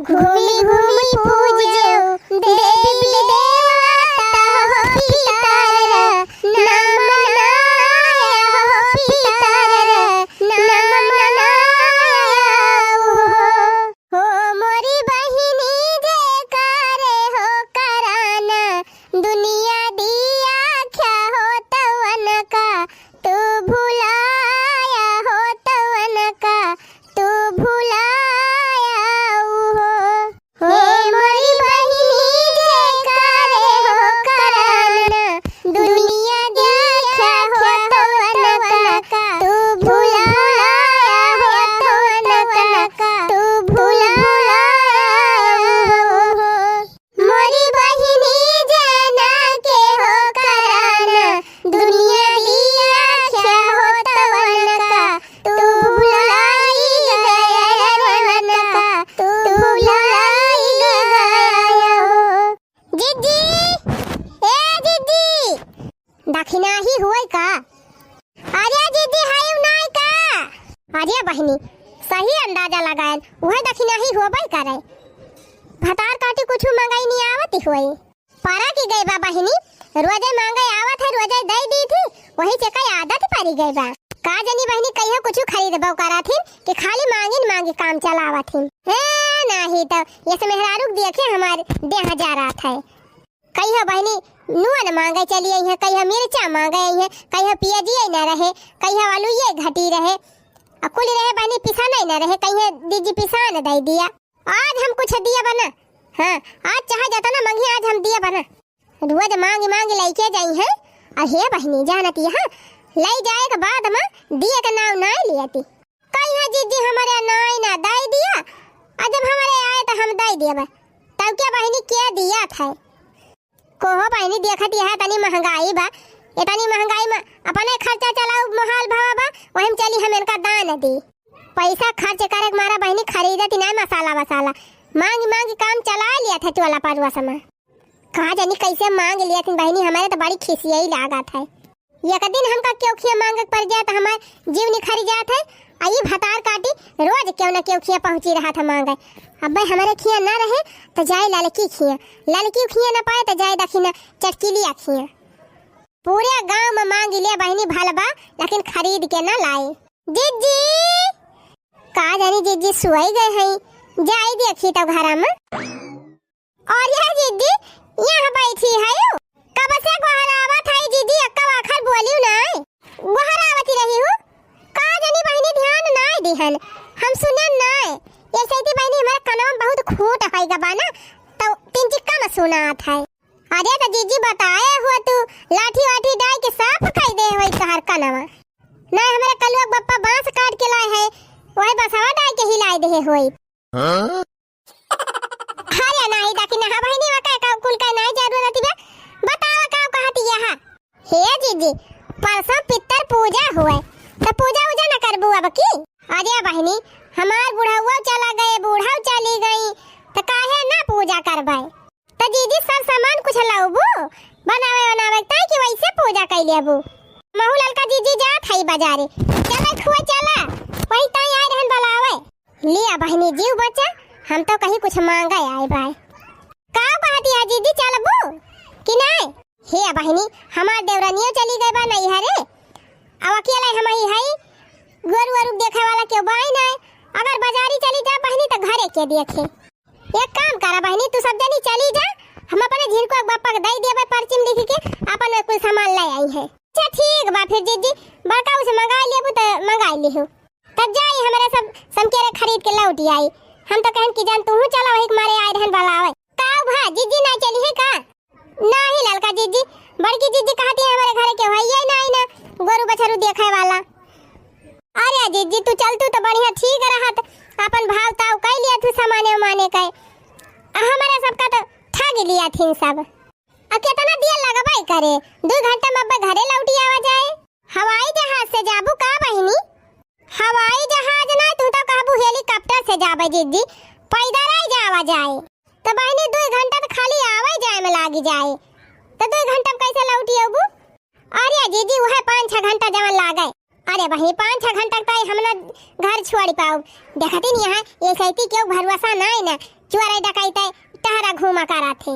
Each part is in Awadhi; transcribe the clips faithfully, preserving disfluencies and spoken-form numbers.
घूमी घूमी पूजे देवी देवता हो पितर, नमन आया हो पितर, नमन आया हो। हो मोरी बहिनी जे करे हो कराना, दुनिया दिया ख्या हो तवन का, तू भुलाया हो तवन का, तू भुलाया हो। हे मोरी बहिनी जे करे हो कराना, दुनिया दिया ख्या हो तवन का, तू भुलाया हो तवन का, तू भुलाया हो। मोरी बहिनी जना के हो कराना, दुनिया दिया ख्या हो तवन का, तू भुलाई गया तवन का, तू भुलाई गया हो। जिज्जी, ए जिज्जी। दखिनाही हुवै का? अरे जिज्जी, हाय नाय का? अरे बहिनी, सही अंदाजा लगायन, उहै दखिनाही होबै करै। भतार काटी कुछु मंगाई नहीं आवत होई। परा की गै बा बहिनी, रोजै मांगै आवत है, रोजै दै दी थी, वही से कई आदत परी गै बा। का जनी बहिनी, कहियो कुछु खरीदबो करत हिन कि खाली मांगिन मांगी काम चलावत हिन। ए, नाही तो, ये से मेहरारू के देखे हमार देह जरात है। कहियो बहिनी नून मांगै चली आई है, कहियो मिर्चा मांगै आई है, कहियो पियजिये न रहे, कहियो आलूये घटी रहे, आ कुल रहे बहिनी पिसानै न रहे, कहियो दीदी पिसान दै दिया। आज हम कुछ दिया बना, हाँ, आज चाहे जतना मांगी, आज हम दिया बना। रोज मांगी मांगी लैके जाई है, आ हे बहिनी जानत यहाँ लै जाए के बाद मा दिए के नाव नाय लियती। कहियो जिज्जी हमरे नाई ना दै दिया, आ जब हमरे आए तो हम दै दिया बा। तब क्या बहिनी के दिया था? कोहो बहिनी देखत यह तनी महंगाई बा, ये तनी महंगाई में अपने खर्चा चलाऊ मोहाल भवा बा, वही में चली हम इनका दान दी। पैसा खर्च करे के मारा बहिनी खरीदत ही नाय मसाला वसाला, मांग मांग काम चला लिया था टोला पड़ोस में। का जानी कैसे मांग लिया थी बहिनी, हमारे तो बड़ी खिसियाई लागत है। एक दिन हमका केहू खिया मांगे के पड़ जाए तो हमार जीव निखर जात है। आ ई भतार काटी रोज केहू न केहू खिया पहुँची रहा था मांगे। अबे हमरे खिया ना रहे तो जाए ललकी खिया, ललकी खिया ना पाए तो जाए दखिना चटकिलिया खिया। पूरे गांव में मांग ले बहिनी भलबा, लेकिन खरीद के ना लाए। जिज्जी, का जानी जिज्जी सोई गए हैं, जाई देखी तो घरा में। अरे जिज्जी, यहाँ बैठी हयू? कब से गोहरावत हई जिज्जी, एक्का आखर बोलियो नाय। गोहरावती रही हूँ। का जानी बहिनी ध्यान नाय दिहन, हम सुनन नाय। ऐसे थी बहिनी हमारे कनवा में बहुत खूंट है गबा ना, तो तीन चिक्का में सुनात है। अरे तो जिज्जी बताए हुआ तू, लाठी वाठी डाई के साफ कई दे होई तोहर कनवा। नाय हमारे कलुआ के बप्पा बांस काट के लाए है, वही बसवा डाई के हिलाई दे होई। हाँ? अरे नाही दखिना, हाँ बहिनी, वका का कुल का नाही जरूरत बा। बतावा का कहत यह? हे जिज्जी, परसों पितर पूजा हुए, तो पूजा उजा न करबू अब की? अरे बहिनी, हमार बुढ़ाऊ चला गए, बूढ़ा चली गई, तो काहे ना पूजा करबे? तो जिज्जी सब सामान कुछ लाउबू, बनावे बनावे ताई कि वैसे पूजा कई लेबू। महू ललका जिज्जी जात हई बाजारे, चला खुआ चला, वही ताई आए रहन बुलावे। लिया बहिनी जीव बचा, हम तो कहीं कुछ मांगा आए बाय। का कहत या जिज्जी, चलबू कि नाय? हे बहिनी, हमार देवरनियो चली गए बा नैहरे, अब अकेले हम ही हई, गोरू वरू देखे वाला केहू बाई नाय। अगर बाजारी चली जा बहिनी तो घरे के देखे। एक काम करा बहिनी, तू सब जनी चली जा, हम अपने झिनको के बप्पा के दई देबे पर्ची में लिख के, अपन कुल सामान ले आई है। अच्छा ठीक बा फिर जिज्जी, बड़का उसे मंगाई लेबू तो मंगाई लिहू। तब जाई, हमरे सब समकेरे खरीद के लौट आई। हम तो कहन कि जान तू चला, वही के मारे आए रहन बुलावे। का भा जिज्जी ना चली है का? नाही ललका जिज्जी, बड़की जिज्जी कहती है हमरे घरे केहू है ही नाही ना, गोरू बछरू देखे वाला। अरे जिज्जी तू चलतू तो बढ़िया ठीक रहत, अपन भाव ताव कई लिया तू सामाने उमाने के। आ हमरे सबका तो ठग लिया थीन सब। आ केतना देर लगबे करे, दू घंटा में अब्बे घरे लौटी आवा जाए। हवाई जहाज से जाबू का बहिनी? हवाई जहाज ना, तू तो कहबू helicopter से जाबे जिज्जी, पैदल ही जावा जाए। तो बहिनी दू घंटा तो खाली आवे जाए में लागी जाए, तो दू घंटा में कैसे लौटी अबू? अरे जिज्जी वह पाँच छह घंटा जवन लागे। अरे बहिनी पाँच छह घंटा तक तो हम ना घर छोड़ पाऊ। देखती नहीं यहाँ ये सैती क्यों भरोसा ना है ना, चोरई डकैतई टहरा घूमा करत ही।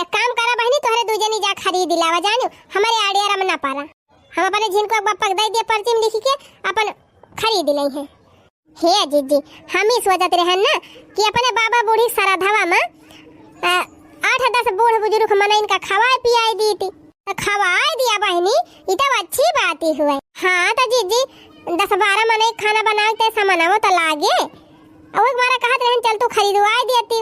एक काम करा बहिनी, तोहरे दुइ जनी जा खरीद लावा जानू, हमरे आड़ियारा में ना पारा। हम अपने झिनकुआ के बप्पा के दइ दिया पर्ची में लिखि के, अपन खरीद लइहैं। हे जिज्जी, हम ही सोचत रहन ना कि अपने बाबा बूढ़ी सरधवा में, अ, आठ दस बूढ़ बुजुर्ग मनइन का खवाए पियाए दीती। त खवाए दिया बहिनी, ई तब अच्छी बात ही हुए। हाँ त जिज्जी, दस बारह मनई खाना बनाए ते समनवो त लागे। अउ एक बार कहत रहन, चल तू खरीदवाए दिया ती।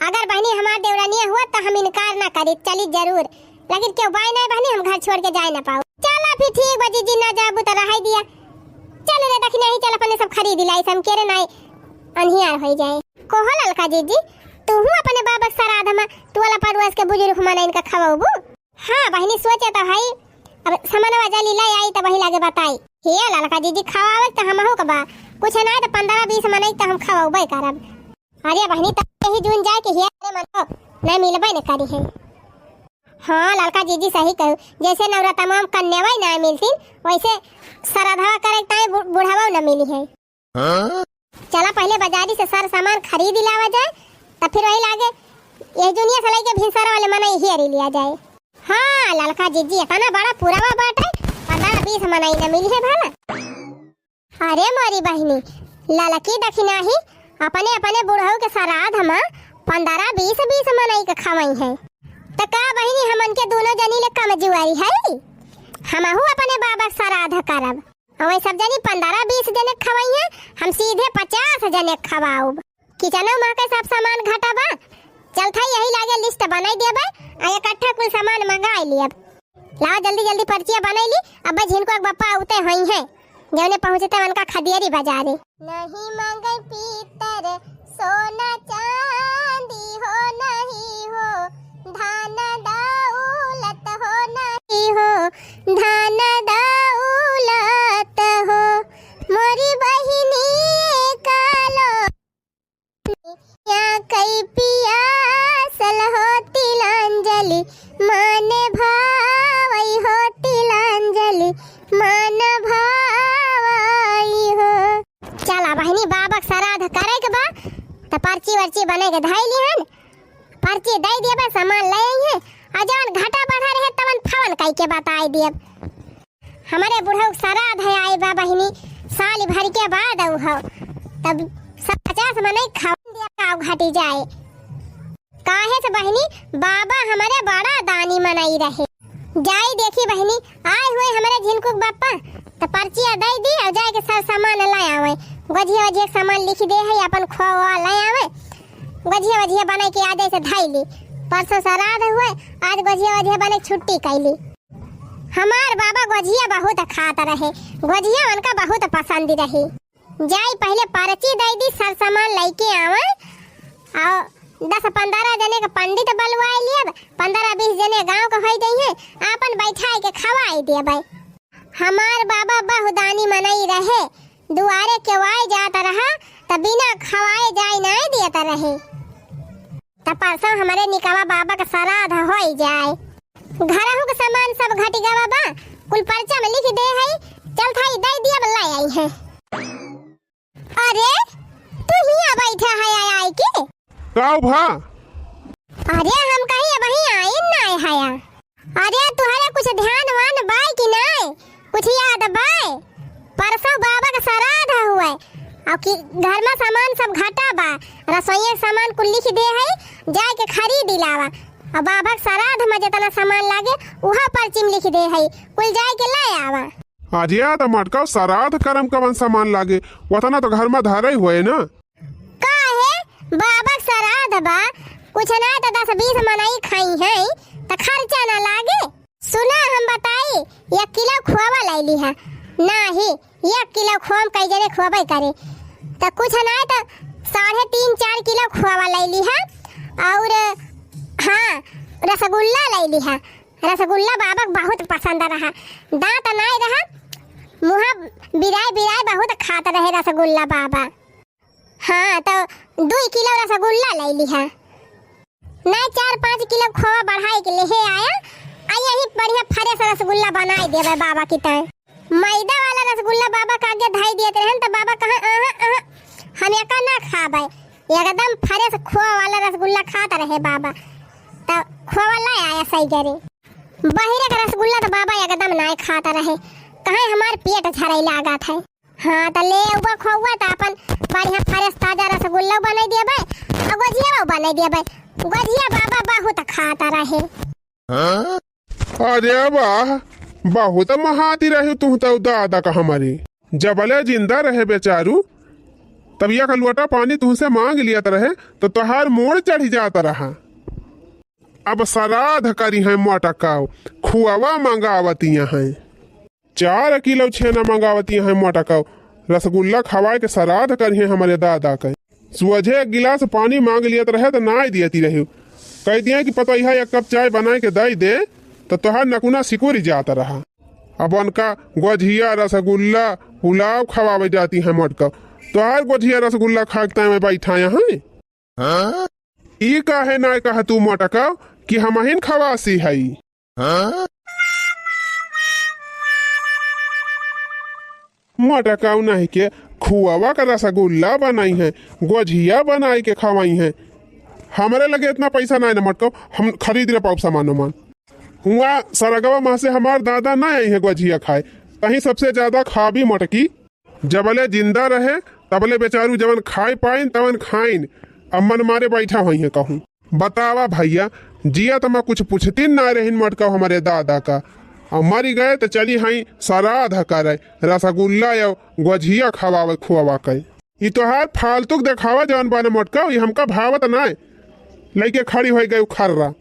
अगर बहिनी हमार देवरानिया हुआ त हम इनकार ना करी, चली जरूर, लेकिन केहू बाय नाहीं बहिनी, हम घर छोड़ के जाए ना पाऊ। चला फिर ठीक बा जिज्जी, ना जाबू त रहै दिया। चल रे दखिना ही, चल अपने सब खरीद लाई, हम केरे नाहीं अन्हियार होइ जाए। कोहो ललका जिज्जी, तूहू अपने बाबा के सराध मा टोला पड़ोस के बुजुर्ग मनइन का खवबू? हाँ बहिनी, सोचे त हई, अब समनवा जली लै आई त वही लागे बताई। हे ललका जिज्जी, खवावे त हमहू के बा, कुछ नाहीं त पन्द्रह बीस मनई त हम खवबे करब। अरे बहिनी, त यही जून जाए के हिया रे मन को ना मिलबे न करी है। हाँ, ललका जिज्जी सही कहू, जैसे नवरतमा में कन्यावई ना मिलतीन, वैसे सरधवा करे ताई बु-, बुढ़ावा ना मिली है। हाँ? चला पहिले बजारी से सर सामान खरीद लावा जाए, त फिर वही लागे यही जूनिया से लइके भिनसर वाले मनई हियरी लिया जाए। हाँ, ललका जिज्जी, इतना बड़ा पुरवा बाटे, पन्द्रह बीस मनई ना मिली है भला। अरे मोरी बहिनी, ललकी दखिनाही अपने अपने बुढ़ऊ के सराध मा पन्द्रह बीस बीस मनई के खवइहैं। त का बहिनी, हमन के दूनो जनी ले कमजुआरी है? हमहू अपने बाबा के सराध करब। अउर सब जनी पन्द्रह बीस जने के खवइहैं, हम सीधे पचास जने के खवाउब। किचनो मा के सब सामान घटा बा। चल थाई यही लागे लिस्ट बनाई देबे, आ इकट्ठा कुल सामान मंगाई लियब। लावा जल्दी जल्दी पर्चिया बनाई ली, अब झिनकुआ के बप्पा उते होइहैं, जौने पहुँचते उनका खदियरी बजारे। नहीं मांगे पीतर सोना चांदी हो, नहीं हो धन दौलत हो, नहीं हो धन दौलत हो, मोरी बहिनी कालो या कई पियासल हो तिलांजलि मान भावई हो, तिलांजलि मान भावई हो। चला बहिनी, बाबा के सराध करे के बा, त पर्ची वर्ची बने के धइली हन, पर्ची दइ दिए बा, सामान ले आई है, आ जवन घटा बढ़ा रहे तवन फोन कई के बताई दिए। हमरे बुढ़ऊ के सराध है आए बा बहिनी, साल भर के बाद अउहौ, तब सब पचास मनई खावन दिया काव घटी जाए। काहे से बहिनी, बाबा हमरे बड़ा दानी मनई रहे। जाई देखी बहिनी, आए हुए हमरे झिनकुक बप्पा, त पर्चिया दई दी अउर जाए के सब सामान ले आवे। गोझिया वझिया के सामान लिखि दे है, अपन खोवा ले आवे। गोझिया वझिया बनाई के आज ऐसे धई ली। परसों सराध हुए, आज गोझिया वझिया बनाई छुट्टी कैली। हमार बाबा गोझिया बहुत खात रहे, गोझिया उनका बहुत पसंद रही। जाई पहिले पर्ची दई दी, सर सामान लइके आवे, अउर दस पन्द्रह जने के पंडित बलवाए लियब, पन्द्रह बीस जने गांव के होई जइहे, आपन बैठाए के खवाई देबे। हमार बाबा बहुदानी मनई रहे, दुआरे केवाए जात रहा, त बिना खवाए जाए नाय दियत रहे। त परसों हमरे निकवा बाबा के सराध होई जाए। घरहू के सामान सब घटि गवा बा, कुल पर्चा में लिखि दे हई, चल थाई दई दिया, लाई आई है। अरे, तू हियां बैठा है आय आय के? काव भा? अरे, हम कहीं अबहीं आइन नाय हया। अरे, तुहरे कुछ ध्यान वान बाय कि नाय? कुछ याद बाय? परसों बाबा के सराध हुए, अउर कि घर में सामान सब घटा बा, रसोइया के सामान कुल लिखि दे हई, जाए के खरीद लावा। अउर बाबा के सराध में जितना सामान लागे, उहा पर्ची में लिखि दे हई, कुल जाए के ले आवा। अरे, त मटका सराध करम कवन सामान लागे, वतना त घर में धरे हुए ना। काहे? बाबा के सराध बा, कुछ ना त दस बीस मनई खाई हैं, त खर्चा ना लागे। सुना हम बताई, एक किलो खोवा लइ लिहा। नाही, एक किलो खोवा में कई जने खोबे करे, त कुछ ना त साढ़े तीन चार किलो खोवा लइ लिहा। अउर हाँ, रसगुल्ला लइ लिहा। रसगुल्ला बाबा के बहुत पसंद रहा, दांत नाय रहा, मुहा बिराय बिराय बहुत खात रहे रसगुल्ला बाबा। हाँ, त दुई किलो रसगुल्ला लइ लिहा। नाय, चार पाँच किलो खोवा बढ़ाए के लेहे आया, आ यही बढ़िया fresh रसगुल्ला बनाए देबे बाबा की ताई। मैदा वाला रसगुल्ला बाबा के आगे धई देत रहन, त बाबा कहा, "अहा, अहा, हम एका ना खाबे।" एकदम fresh खोआ वाला रसगुल्ला खात रहे बाबा, त खोआ लै आया सही करे। बहिरे का रसगुल्ला त बाबा एकदम नाय खात रहे, कहे हमार पेट झरै लागत है। हाँ, त ले अउबा खोआ त अपन बढ़िया fresh ताजा रसगुल्ला बनाई देबे, अउ गोझिया बनाई देबे। गोझिया बाबा बहुत खात रहे। अरे वाह, बहुत महाती रहे तुहू त दादा का हमरे। जबले जिंदा रहे बेचारू, तब एक लोटा पानी तुहसे मांग लियत रहे, त तोहार मूड़ चढ़ी जात रहा। अब श्राद्ध करिहैं मोटकऊ, खोआ मंगावतिया हैं। चार किलो छेना मंगावतिया हैं मोटकऊ, रसगुल्ला खवाए के श्राद्ध करिहैं हमरे दादा के। सोझे एक गिलास पानी मांग लियत रहे त नाय दियती रहे। कहि दिया कि पतोहिया एक कप चाय बनाए के दइ दे, त तोहार नकुना सिकुरि जात रहा। अब उनका गोझिया, रसगुल्ला, पुलाव खवावे जाती हैं मोटकऊ। तोहार गोझिया, रसगुल्ला खाए के ताईं मैं बैठा यहाँ। हाँ? ई काहे नाय कहा तू मोटकऊ कि हमहिन खवासी हई? हाँ? मोटकऊ नहीं के खोआ का रसगुल्ला बनाई हैं, गोझिया बनाई के खवाई हैं। हमरे लगे इतना पैसा नाय न मोटकऊ, हम खरीद न पाउब सामान उमान। हुआ सरगवा माँ से हमार दादा ना आई हैं गोझिया खाए, तहीं सबसे ज्यादा खाबी मोटकी। जबले जिंदा रहे, तबले बेचारू जवन खाए पाइन, तवन खाइन। अब मन मारे बैठा होइहैं कहूँ। बतावा भइया, जियत मा कुछ पुछतिन ना रहिन मोटकऊ हमरे दादा का। अब मरि गए त चली हई श्राद्ध करे, रसगुल्ला या गोझिया खवावे खोआ के। ई तोहार फालतू के देखावा जवन बा न मोटकऊ, ई हमका भावत नाय। लइके खड़ी होइ गई खर्रा।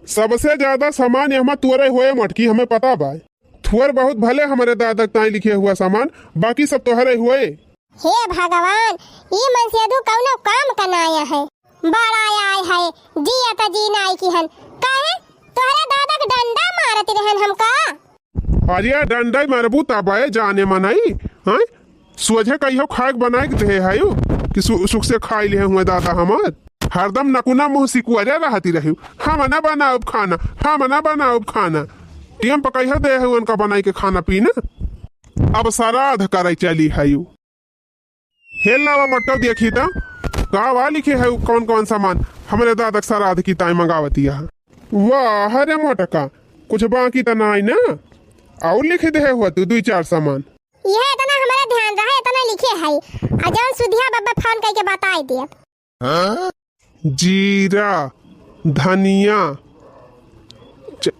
सबसे ज्यादा सामान यहाँ तोरे होए मोटकी, हमें पता बा। थोर बहुत भले हमरे दादा के ताईं लिखे हुआ सामान, बाकी सब तोहरे होए। हे भगवान, ई मनसेधू कउनो काम का नाय है, बड़ा आय है, जिया त जी नाय किहन। काहे? तोहरे दादा के डंडा मारत रहन हमका। अरे डंडा मरबू तबे जाने मनई, हैं? सोझे कहियो खाए के बनाए के देहे है कि सु-, सुख से खाई लिहे हुए दादा हमार। हरदम नकुना मुँह सिकुअरे रहती रही, हम ना बनाउब खाना, हम ना बनाउब खाना। टेम पर कहियो देहे हुए उनका बनाई के खाना पीना। अब श्राद्ध करे चली है। हे लावा मोटकऊ देखी त, का वा लिखे है, कौन कौन सामान हमरे दादा के श्राद्ध की ताईं मंगावतिया है। वाह रे मोटका, कुछ बाकी त नाई ना, अउर लिखे देहे हुआ तू दुई चार सामान। यह इतना हमारा ध्यान रहा, इतना लिखे है, आ जौन सुधिया बब्बे फोन करके बताई दिया। जीरा, धनिया, च-,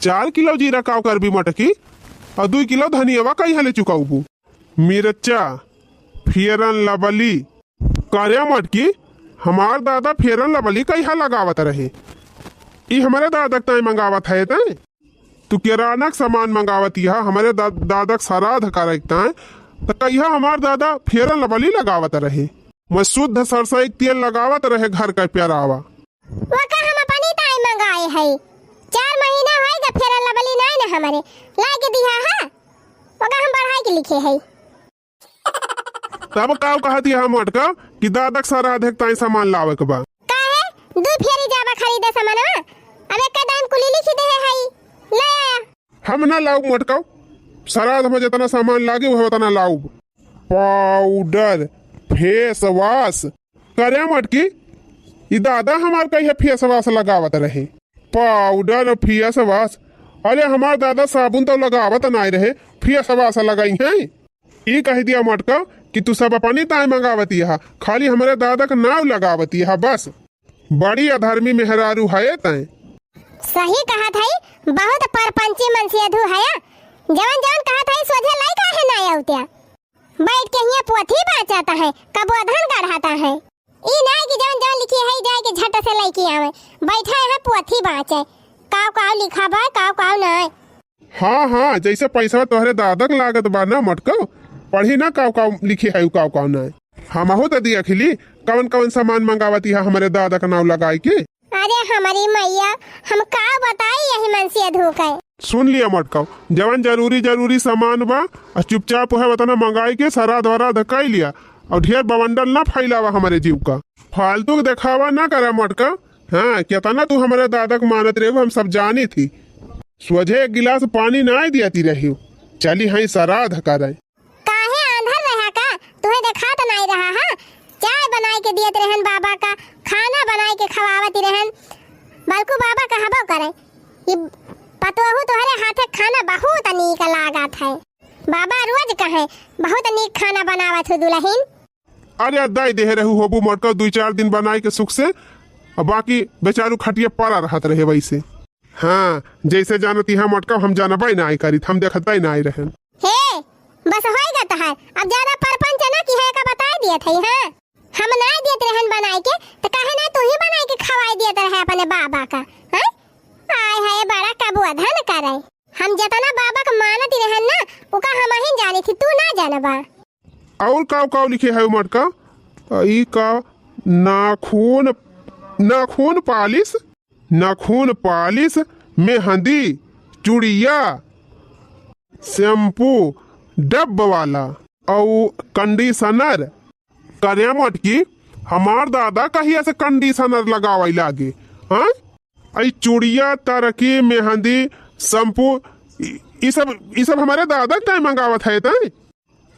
चार किलो जीरा काव करबी मटकी, अउर दुई किलो धनियावा कहिया ले चुकाउबू? मिर्चा, फेयर लवली, करे मटकी, हमार दादा फेयर लवली कहिया लगावत रहे, ई हमरे दादा के ताईं मंगावत है तैं? तू किराना के सामान मंगावत यह हमरे दा-, दादा के श्राद्ध करे के ताईं, त कहिया हमार दादा फेयर लवली लगावत रहे? मैं शुद्ध सरसई के तेल लगावत रहे घर का प्यारावा। ओका हम अपनी ताईं मंगाए है, चार महीना होए गा फेयर लवली नाई ना हमरे लाए के दिहा है, ओका हम बढ़ाई के लिखे है। तब काव कहत यह मोटका कि दादा के श्राद्ध के ताईं सामान लावे के बा? काहे? दू फेरी जाबा खरीदे सामानवा, अब एक दाईं कुली लिखी देहे हई, ले आया। हम ना लाउब मोटका, श्राद्ध में जितना सामान लागे वह उतना लाउब। पाउडर, फेस वाश, करे मटकी, ई दादा हमार कहिया फेस वाश लगावत रहे? पाउडर, फेस वाश, अरे हमार दादा साबुन तो लगावत नाई रहे, फेस वाश लगाई हैं। ई कह दिया मटका कि तू सब अपनी ताईं मंगावत यह, खाली हमरे दादा के नाव लगावत यह बस। बड़ी अधर्मी मेहरारू है तैं। सही कहत है, बहुत परपंची मनसेधू है। जवन जवन कहत है सोझे लाई काहे ना आउत्या? बैठ के हियाँ पोथी बाँचत है, कबो धन गढ़त है। ई नाई कि जवन जवन लिखे है जाए के झट से लइके आवे, बैठा है पोथी बाँचे। काव काव लिखा बा, काव काव नाई। हाँ, हाँ, जैसे पैसा तोहरे दादा के लागत बा ना मटको, पढ़ी ना काव काव लिखे है, काव काव नाई। हमहू त दिया खिली, कवन कवन सामान मंगावती है हमरे दादा का नाव लगाई के। अरे हमरी मैया, हम का बताई यही मनसेधू के। सुन लिया मटको, जवन जरूरी जरूरी सामान बा, आ चुपचाप है वतना मंगाई के श्राद्ध वराद्ध कई लिया, और ढेर बवंडल ना फैलावा हमरे जीव का। फालतू के देखावा ना करा मटको। हाँ, केतना तू हमरे दादा के मानत रहे, हम सब जानी थी। सोझे एक गिलास पानी नाई दियाती रही। चली हई श्राद्ध करे। काहे आंधर रहा का? तुहे देखात नाई रहा हा? चाय बनाइ के दियत रहन बाबा का, खाना बनाइ के खवावत रहन। बल्कु बाबा कहबो करे कि पतोहू तोहरे हाथे खाना बहुत नीक लागत है। बाबा रोज कहे, "बहुत नीक खाना बनावत हो दुलहिन।" अरे, दइ देहे रहू होबू मोटका दुइ चार दिन बनाइ के सुख से, अ बाकी बेचारू खटिया परा रहत रहे वइसे। हाँ, जइसे जानत इहाँ मोटका हम जानबइ नाहीं करित, हम देखतइ नाहीं रहन। हे, बस होइगा तोहार, अब ज्यादा परपंच ना किहे का बताइ दियत हई, हाँ? हम नाहीं दियत रहन बनाइ के, त काहे नाहीं तू ही बनाइ के खवाइ दियत रहे अपने बाबा का, हाँ? आय हाय, बड़ा कबुआ धन करे। हम जेतना बाबा का मानत रहन ना, ओका हमहिन जानी थी, तू ना जानबा। अउर काउ काउ लिखे है मोटका? ई का नाखून, नाखून पालिस, नाखून पालिस, मेहंदी, चुड़िया, शैम्पू, डब वाला, अउ कंडीशनर। करे मोटकी, हमार दादा कहिया से कंडीशनर लगावइ लागे, हाँ? अइ चुड़िया, तरकी, मेहंदी, शैम्पू, इ, इ सब, इ सब हमरे दादा के ताईं मंगावत है ताईं।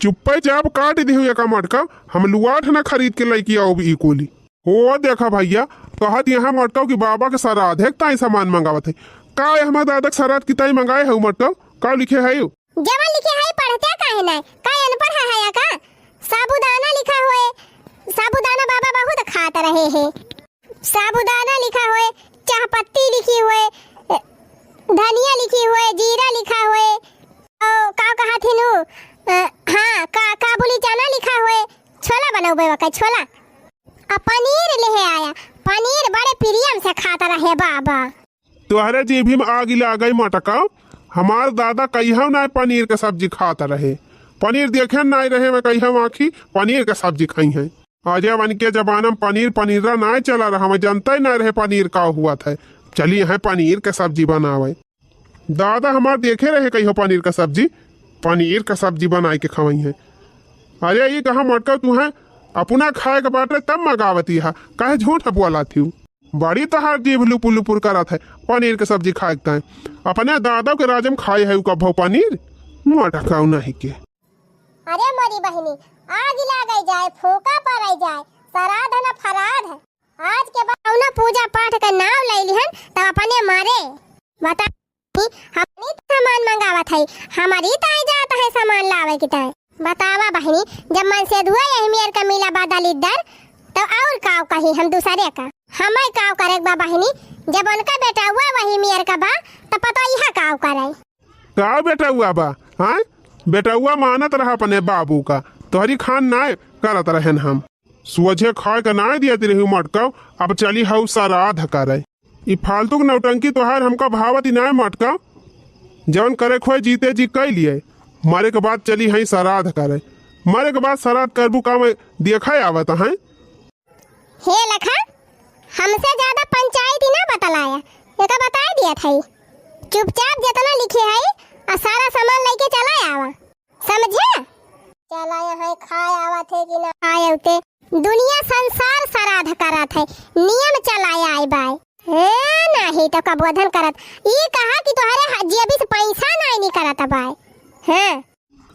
चुप्पे चाप काट दिहु एका मोटका, हम लुआठ ना खरीद के लइके आउब ई कुली। हो देखा भइया, कहत इहाँ मोटका कि बाबा के सराध है ताईं सामान मंगावत है। का है हमरे दादा के सराध की ताईं मंगाए है मोटका? का लिखे है? जवन लिखे है पढ़ते काहे नाहीं? का अनपढ़ है या का? साबूदाना लिखा होए, साबूदाना बाबा बहुत खात रहे हैं। साबूदाना लिखा होए, चाह पत्ती लिखी होए, धनिया लिखी होए, जीरा लिखा होए, अउ का कहत हिन उ, अ, हाँ, का, काबुली चना लिखा होए, छोला बनउबे वका छोला। अ पनीर लेहे आया, पनीर बड़े प्रियम से खात रहे बाबा। तोहरे जीभी में आगि लागइ मोटका, हमार दादा कहियो नाहीं पनीर के सब्जी खात रहे। पनीर देखे नाहीं रहे, मैं कहियो आँखी पनीर के सब्जी खइहैं। अरे, वनके जमाना में पनीर, पनीरा नाहीं चला रहा, मैं जनतइ नाहीं रहे पनीर का हुवत है। चली हैं पनीर के सब्जी बनावइ। दादा हमार देखे रहे कहियो पनीर के सब्जी, पनीर के सब्जी बनाइ के खवइहैं। अरे, ई कहा मोटका तू है, अपना खाए के बाटे तब मंगावती है, काहे झूठ बोलत हिउ? बड़ी तोहार जीभ लुपुर लुपुर करत है, पनीर के सब्जी खाए के ताईं। अपने दादा के राज में खाए है उ कभो पनीर? मोटका नाहीं के। अरे मोरी बहिनी, आगि लागइ जाए, फूँका परइ जाए, सराध न फराध। आज के बाद कउनो पूजा पाठ के नाव लइ लिहन, त अपने मरे। बता, हमरी त सामान मंगावत है, हमरी ताईं जात है सामान लावे के ताईं। बतावा बहिनी, जब मनसेधुआ यही मेर का मिला बा दलिद्दर, त अउर काव कही हम दुसरे का? हमइ काव करेक बा बहिनी, जब उनका बेटउआ वही मेर का बा, त पतोहिया काव करइ? का बेटउआ बा, हाँ? बेटउआ मानत रहा अपने बाबू का, तोहरी खान नाय करत रहेन हम। सोझे खाए के नाय दियत रही मटका, अब चली हऊ सराध करे। ई फालतू के नौटंकी तोहार हमका भावत ही नाय मटका। जवन करे खोए जीते जी कइ लिए, मरे के बाद चली हई सराध करे। मरे के बाद सराध करबू का मैं देखा आवत हैं? हे लखा, हमसे ज्यादा पंचायती ना बतलाया, एका बताए दिया था। चुपचाप जितना लिखे है, आ सारा सामान लेके चला आवा, समझे? चला यहाँ खाए आवत है कि ना खाए उते। दुनिया संसार सराध करत है, नियम चलाए आए बाय। हाँ, नाही तो कबोधन करत। ई कहा कि तोहरे ह-, जेबी से पैसा नाही निकरत बाय। हाँ।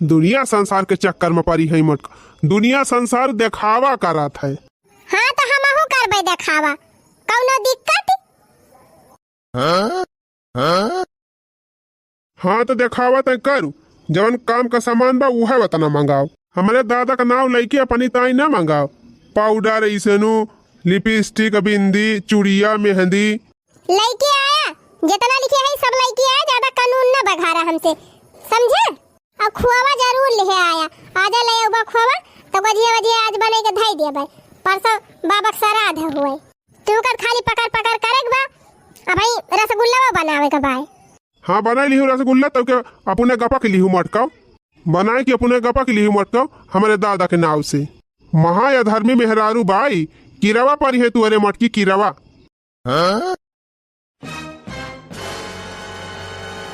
दुनिया संसार के चक्कर में परी है मटका। दुनिया संसार देखावा करत है। हाँ, तो हमहू करबे देखावा, कौनो दिक्कत? हाँ? हाँ? हाँ, तो देखावा तय करू, जवन काम का सामान बा, उहे वतना मंगाओ। हमरे दादा का नाव लइके अपनी ताई ना मंगाओ। पाउडर, इसनु, लिपस्टिक, बिंदी, चूड़िया, मेहंदी। लइके आया, जितना लिखे है, सब लइके आया, ज्यादा कानून ना बघारा हमसे, समझे? अउ खोवा जरूर लिहे आया। आजा ले अउबा खोवा, तो गजिया वजिया आज बने के धई दिया भाई। परसों बाबा के सराध हुए। तू कर खाली पकड़ पकड़ करे के बा। अब भाई रसगुल्ला बनावे के बा। हाँ, बनाई लिहू रसगुल्ला, तो के अपने गपक लिहू मटकाओ। बनाए के अपने गपक लिहू मटकाओ, हमरे दादा के नाव से। महा अधर्मी मेहरारू बाई, किरवा परी है तू, अरे मटकी किरवा। हाँ?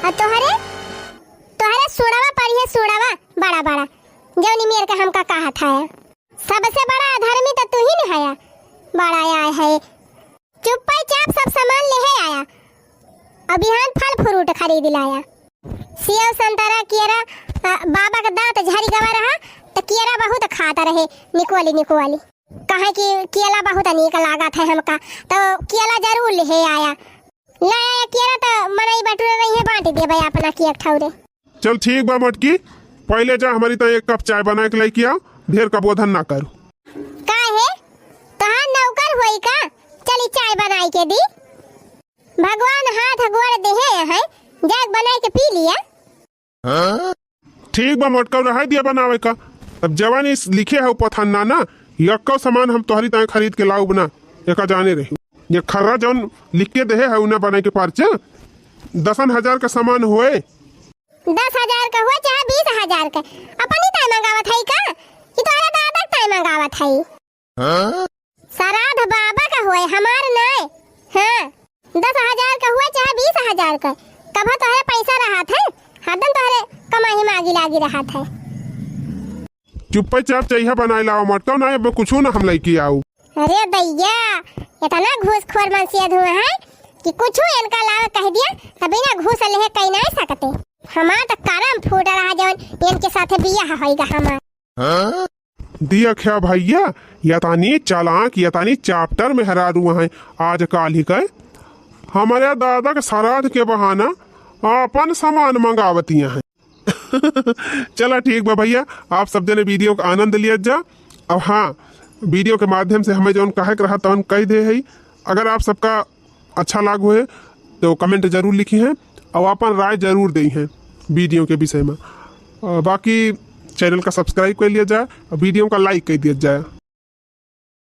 आ तोहरे, तोहरे सुड़वा परी है, सुड़वा, बड़ा, बड़ा, जौनी मेर के हमका कहा था। सबसे बड़ा अधर्मी तो तू ही न हया, बड़ा आय है। चुप्पे चाप सब सामान लेहे आया, अउ बिहान फल फ्रूट खरीद लाया। सेव, संतरा, केरा, आ, बाबा का दांत झरी गवा रहा, तो केरा बहुत खाता रहे, निकोली, निकोली। काहे कि केला बहुत नीक लागत है हमका, तो केला जरूर लेहे आया। ले आया केला तो मनई बटुरे रही है, बांट देबे अपना के एक ठौरे। चल ठीक बा मोटकी, पहिले जा हमरी ताईं एक कप चाय बनाए के लइके आ, ढेर का बोधन ना करू। काहे? तोहार नौकर होई का? चली चाय बनाई के दी। भगवान हाथ गोड़ देहे हैं, जाके बनाई के पी लिया। ठीक बा मोटका, रहाई दिया बनावे का। अब जवानी लिखे है पथन्ना ना, यक्को सामान हम तोहरी ताईं खरीद के लाउब ना, एका जाने रही। ये खर्रा जौन लिख के देहे है उन्हें बनाए के पर्चा, दसन हजार का सामान होए। दस हजार का हुआ चाहे बीस हजार का, अपनी ताईं मंगावत है का कि तोहरा दादा के ताईं मंगावत है? श्राद्ध बाबा का होए, हमार नाय। हाँ, दस हजार का हुए चाहे बीस हजार का, कभो तोहरे पैसा रहत है, हरदम तोहरे कमाई में आगी लागी रहत है। चुप्पे चाप चइहा बनाए लाओ मोटका, ना अब कुछू ना हम लइके आऊ। अरे दैया, इतना घूसखोर मनसेध हुआ है कि कुछू इनका लावे कह दिया, त बिना घूस लेहे कहीं नहीं सकते। हमार तो करम फूट रहा जौन इनके साथे बियाह होइगा हमार। दिया ख्या भइया, यतानी चालाक, यतानी चापटर मेहरारू हैं आजकाल ही के। हमरे दादा के श्राद्ध के बहाना आपन सामान मंगावतिया हैं। चला ठीक बा भइया, आप सब जने video का आनंद लिया जा। अब हाँ, video के माध्यम से हमें जौन कहे के रहा तौन कह दे है। अगर आप सबका अच्छा लाग होए तो comment जरूर लिखी हैं और अपन राय जरूर देई हैं video के विषय में। अ, बाकी channel का subscribe कर लिया जाए और video का like कर दिया जाए।